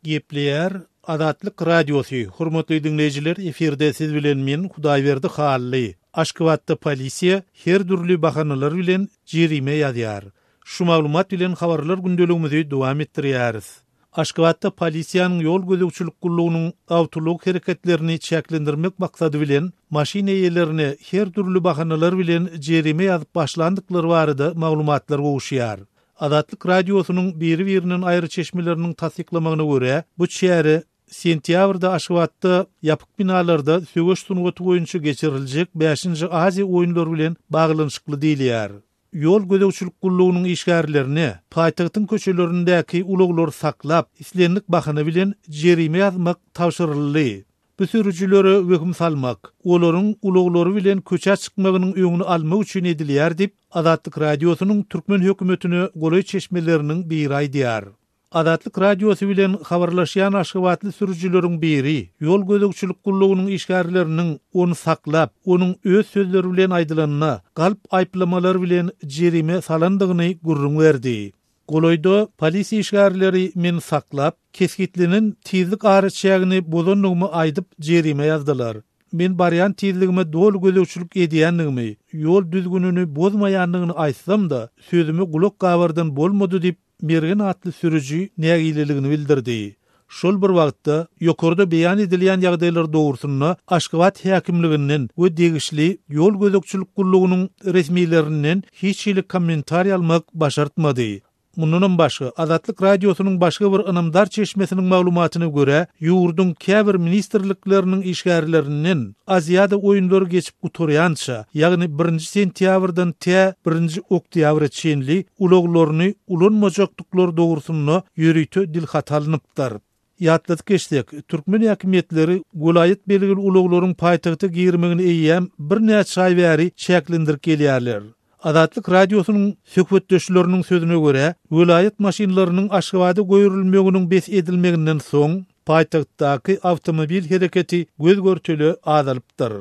Gepleýär Azatlyk Radiosy, Hormatly diňleýjiler, efirde siz bilen men, Hudaýberdi Hally. Aşgabatda polisiýa her dürli bahanalar bilen jerime ýazýar. Şu maglumat bilen habarlar gündeligimizi dowam etdirýäris. Aşgabatda polisiýanyň ýol gözegçilik gullugynyň awtoulag hereketlerini çäklendirmek maksady bilen maşyn eýelerine her dürli bahanalar bilen jerime ýazyp başlandyklary barada maglumatlar gowuşýar. Azatlyk Radiosynyň biri-birinden aýry çeşmeleriniň tassyklamagyna görä, bu çäre sentýabrda Aşgabatda ýapyk binalarda söweş sungaty boýunça geçiriljek bäşinji Aziýa oýunlary bilen baglanyşykly diýilýär. Ýol gözegçilik gullugynyň işgärlerine paýtagtyň köçelerindäki ulaglary saklap, islendik bahana bilen jerime ýazmak tabşyryldy. Bu sürüjilere wehim salmak, olaryň ulaglary bilen köçä çykmagynyň öňüni almak üçin edilýär diýip, Azatlyk Radiosynyň türkmen hökümetine golaý çeşmeleriniň biri aýdýar. Azatlyk Radiosy bilen habarlaşýan aşgabatly sürüjileriň biri ýol gözegçilik gullugynyň işgärleriniň ony saklap, onuň öz sözleri bilen aýdylanda, galp aýyplamalar bilen jerime salandygyny gürrüň berdi. Golaýda polisiýa işgärleri meni saklap, kesgitlenen tizlik araçägini bozandygymy aýdyp jerime ýazdylar. Men barýan tizligime doly gözegçilik edýändigimi, ýol düzgünini bozmaýandygyny aýtsam-da, sözüme gulak gabardan bolmady diýip, Mergen atly sürüji nägileligini bildirdi. Şol bir wagtda, ýokarda beýan edilýän ýagdaýlar dogrusynda Aşgabat häkimliginden we degişli ýol gözegçilik gullugynyň resmilerinden hiç hili kommentariý almak başartmady. Mundanam başga, Azatlyk Radiosynyň başga bir ynamdar çeşmesiniň maglumatyna görä, ýurduň käbir ministrlikleriniň işgärlerinden Aziada oýunlary geçip gutarýança, ýagny birinji sentýabrdan tä birinji oktýabra çenli ulaglaryny ulanmajakdyklary dogrusynda ýörite dilhaty alnypdyr. Ýatladyp geçsek, türkmen häkimiýetleri welaýat belgili ulaglaryň paýtagta girmegini eýýäm birnäçe aý bäri çäklendirip gelýärler. Azatlyk Radiosynyň söhbetdeşleriniň sözüne görä, welaýat maşynlarynyň Aşgabada goýberilmeginiň bes edilmeginden soň, paýtagtdaky awtomobil hereketi göz-görtele azalypdyr.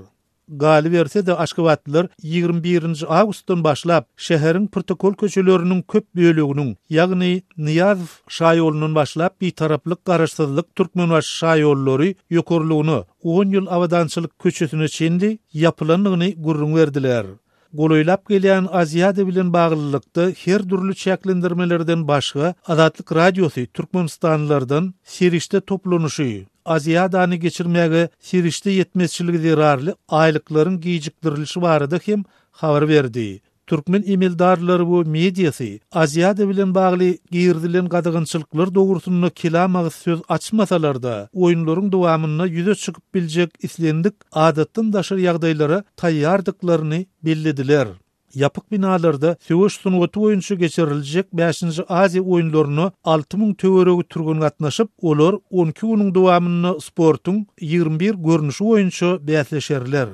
Galyberse-de, aşgabatlylar 21 nji awgustdan başlap, şäheriň protokol köçeleriniň köp böleginiň, ýagny Nyýazow şaýolundan başlap Bitaraplyk, Garaşsyzlyk, Türkmenbaşy şaýollary ýokarlygyna, On ýyl abadançylyk köçesine çenli ýapylandygyny gürrüň berdiler. Golaýlap gelýän Aziada bilen baglylykda her dürli çäklendirmelerden başga, Azatlyk Radiosy türkmenistanlylardan serişde toplanyşy, Aziadany geçirmäge serişde ýetmezçiligi zerarly aýlyklaryň gijikdirilişi barada hem habar berdi. Türkmen emeldarlary we mediasy Aziada bilen bagly girizilen gadagançylyklar dogrusynda kelam agyz söz açmasalar-da, oýunlaryň dowamynda ýüze çykyp biljek islendik adatdan daşary ýagdaýlara taýýardyklaryny bellediler. Ýapyk binalarda söweş sungaty boýunça geçiriljek bäşinji Aziýa oýunlaryna 6000 töweregi türgen gatnaşyp, olar on iki günüň dowamynda sportuň 21 görnüşi boýunça bäsleşerler.